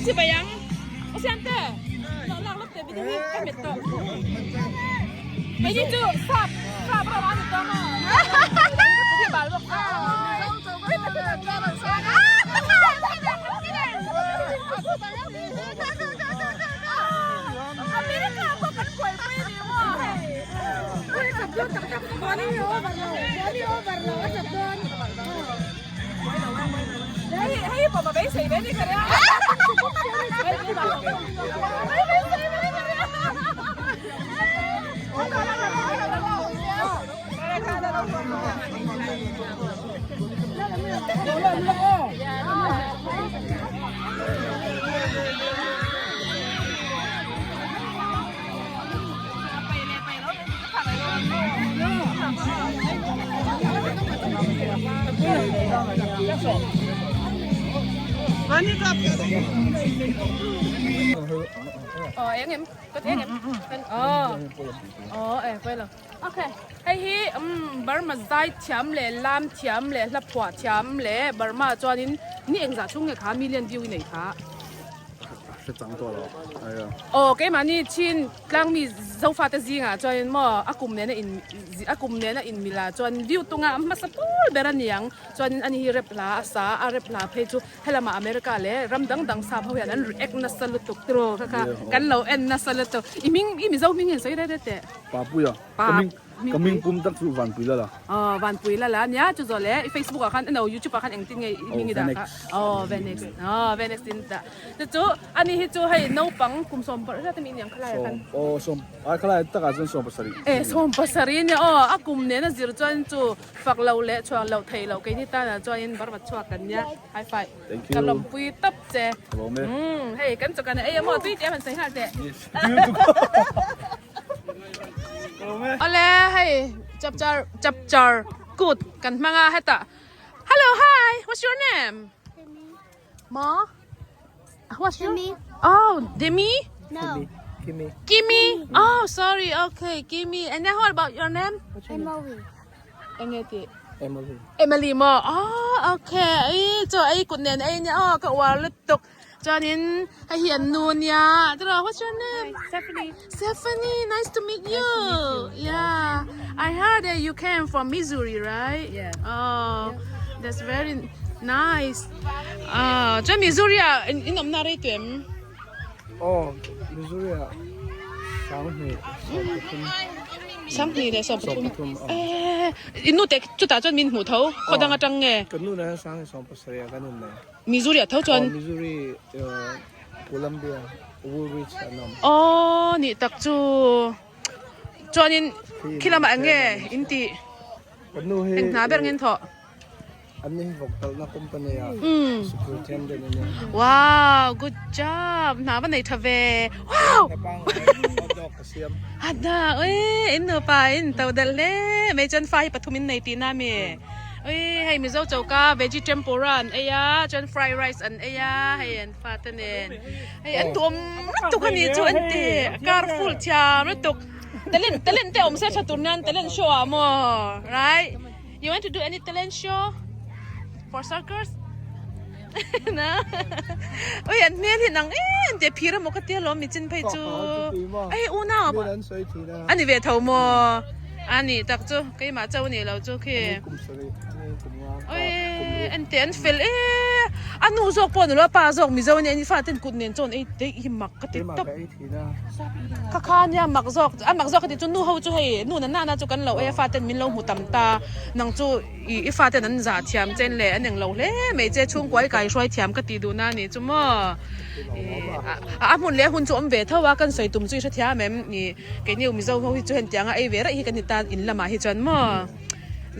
Chibai ang. O Siamte, lo lak lawk teh video hi ka hmet tawh. Hei hi chu sap sap ram a ni tawh maw? Ka bal bawk a. America pawh kan buaipui a ni maw hei. Hei hei pawh ma beisei ve ni ka ria. Ờ em em có thế em ờ ờ eh quay lo ok hei hi um Burma zai thiam leh lam thiam leh hla phuah thiam leh Burma chuanin ni engzah chhung nge kha million view i nei kha Hre chang tawh lo aia. Aw keimahni chin tlangmi zofate zingah chuanin maw a kum nena in a kum nena inmil ah chuan view tunga a hmasa pul ber a niang chuanin ani hi rap hla a sa a rap hla phei chu helamah America leh ram dang dang sap ho hian an react nasa lutuk tiraw kha kha kan lo en nasa lutuk i hming i mizo hming hian sawi rei rei teh. Papuia ka hming Ka ming pum tak chu Vanpui Lala. Aw Vanpui Lala nia chu zawh le i Facebook ah khan no YouTube ah khan engtin nge i hming i dah kha. Aw Venex. Aw Venex tin dah. Chu chu ani hi chu hei naupang kum sawm parh zat ami aniang khalai ah khan. Aw sawm ai khalai takah chuan 70. E 70 nia aw a kum nen a zir chuan chu fak lo leh chhuak loh theih loh keini tanah chuanin barvat chhuak kan nia. High five. Thank you. Ka lawmpui tawp che. Ka lawm e. Umm hei kan chawkan a ei a maw tui tih a han sawi nghal teh. Yes. Awle hei chapchar chapchar kut kan hmang a hetah hello hi what's your name ma what's your Demi. oh Demi No. Kimi. Kimi oh sorry okay Kimi and then what about your name Emily. enge ti Emily. Emily maw oh okay ei chaw ei kut nen ei nia aw ka uar lutuk Chuanin hei hi an nu ania tiraw what's your name? Stephanie. Stephanie nice to meet you. Yeah I heard that you came from Missouri right? Yeah. Oh that's very nice. Ah chuan Missouri ah in awmna rei tawh em? Aw Missouri ah 20 20 leh 13 13 Eh in nu te chutah chuan min hmuh tho khaw dang atang nge? Kan nu nen 20 ah kan innei. Missouri ah tho chuan. Aw Missouri Columbia Woolrich an awm. Aw nih tak chu chuanin khi lamah eng nge in tih eng hna ber nge in thawh. An ni hi vawk talhna company ah superintendent a nia. Wow good job hna va nei tha ve wow. Hot dog ka siam. Hot dog ui in nupa in to delh hle mai chuan fa hi pathum in nei tihna ami. Ui hei Mizo choka veggie tempura an ei a chuan fried rice an ei a hei an fate nen hei an tuam lutuk a ni chu an ti car full thiam lutuk talent talent te awm se tha tur nan talent show ah maw right you want to do any talent show for circus na ui an hmel hi nang em te phir emaw ka tia lawm mi chin phei chu ei unau a ni ve tho maw. A nih tak chu keimah chauh a nih loh chu khi. Oi en teh an fel e a nu zawk pawh nilo a pa zawk mizo ania an fa ten kut nen chuan ei daih hi mak ka ti tawp kha kha nia mak zawk a mak zawk ka ti chu nu ho chu hei nu na na chu kan lo ei a fa ten min lo hmu tam ta nang chu i i fa ten an zah thiam chen leh an englo hle mai che chhungkua i kaihruai thiam ka tih duh na a nih chu maw ih a hmun leh a hun chu awm ve tho a kan sawi tum chu i hrethiam em ih. Keini Mizo ho hi chu hentiang a ei ve raih hi kan ni ta in lamah hi chuan maw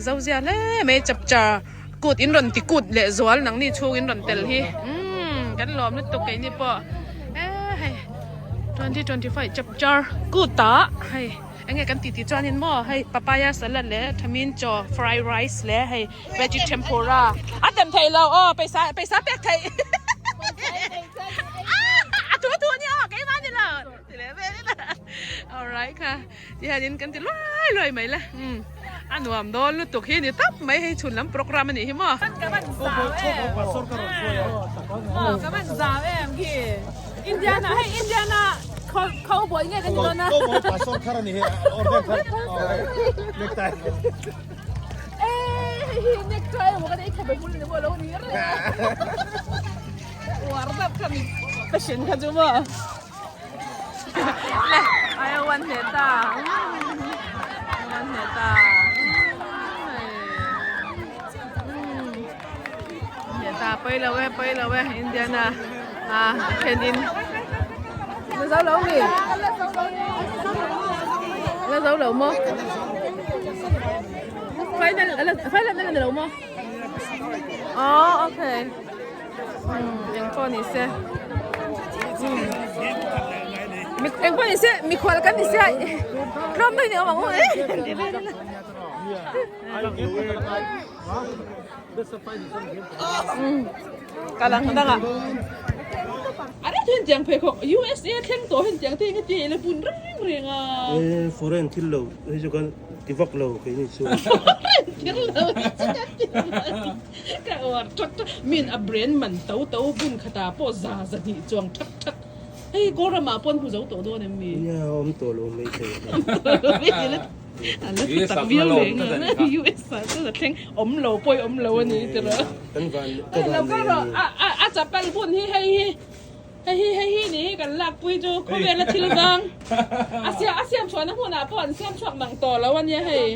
zo zia hle mai chapchar kut in rawn ti kut leh zual nangni chhung in rawn tel hi umm kan lawm lutuk keini pawh e hei 2025 chapchar kut ah hei enge kan tih tih chuanin maw hei papaya salad leh thamin chaw fried rice leh hei veggie tempura a tem theih loh aw paisa paisa pek theih a thu thu ania aw keimah a ni lo. Ti leh vel ila alright kha ti hianin kan ti luai luai mai le umm a nuam dawn lutuk hi ni tawp mai hei chhun lam program a nih hi maw. Ka van zau em maw ka van zau em. khi Indiana hei Indiana cowboy nge kan ni dawn a. Cowboy pastor thar a ni hi order thar necktie. Ee hei hi necktie emaw ka nei khabe hmul ni maw lo ni reng a. Uar deuh kha mi fashion kha chu maw. Le ai a uan hle ta uan hle ta hle ta pawi lo e pawi lo e Indiana a then in la zo lo mi la zo lo maw final final na la lo maw oh okay Eng pawh ni se eng pawh ni se mikhual kan ni sia tlawm daih ni awm ang u kal ang dang ah a reng hian tiang pheikhawk USA thleng tawh hian tiang te hi engati ila bun reng reng a foreign thil lo hei chu kan ti vak lo keini chu foreign thil lo hi chu kan ti vak lo. Ka uar thak thak, min a brand man to to bun khatah pawh za za hnih chuang thak thak. Hei Kawlramah pawh an hmu zo tawh dawn em mi? Nia awm tawh lo mai thei a. Awm tawh lo mai thei a. A la thu tak viau leh ang a. US ah chuan a thleng awm lo pawh i awm lo a ni tiraw. Kan van ka van nei a ni. A chapal bun hi hei hi hei hi hei hi ni hi kan lakpui chu khawvela thil vang a siam a siam chhuahna hmunah pawh an siam chhuak mang tawh lo a nia hei.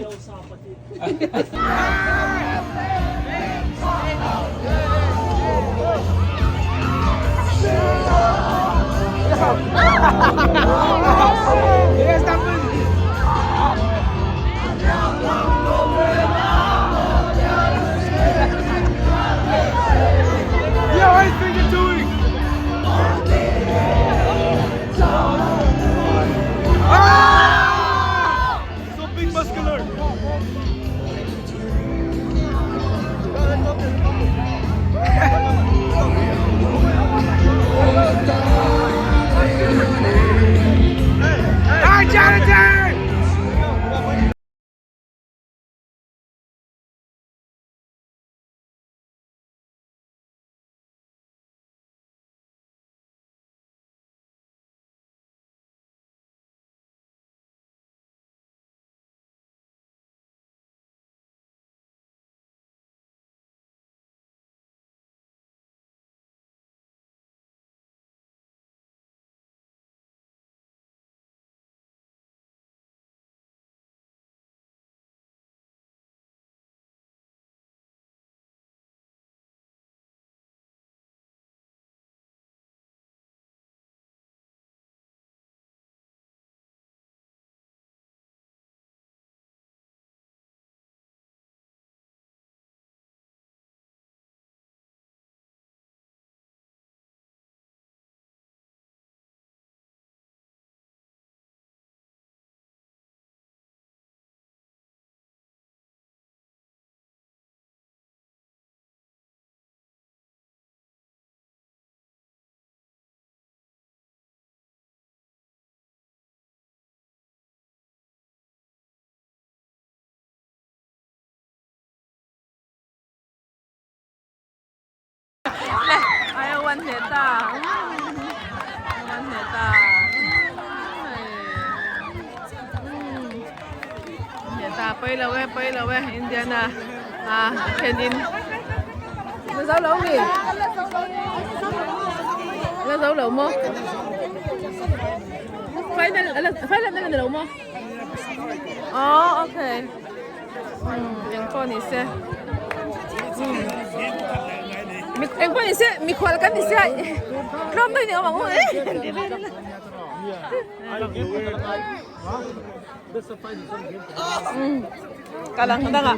Le ai a uan hle ta uan hle ta hle ta pawi lo e pawi lo e Indiana a then in la zo lo mi la zo lo maw final final na la lo maw oh okay Eng pawh ni se eng pawh ni se mikhual kan ni sia tlawm daih ni awm ang u kal ang dang ah.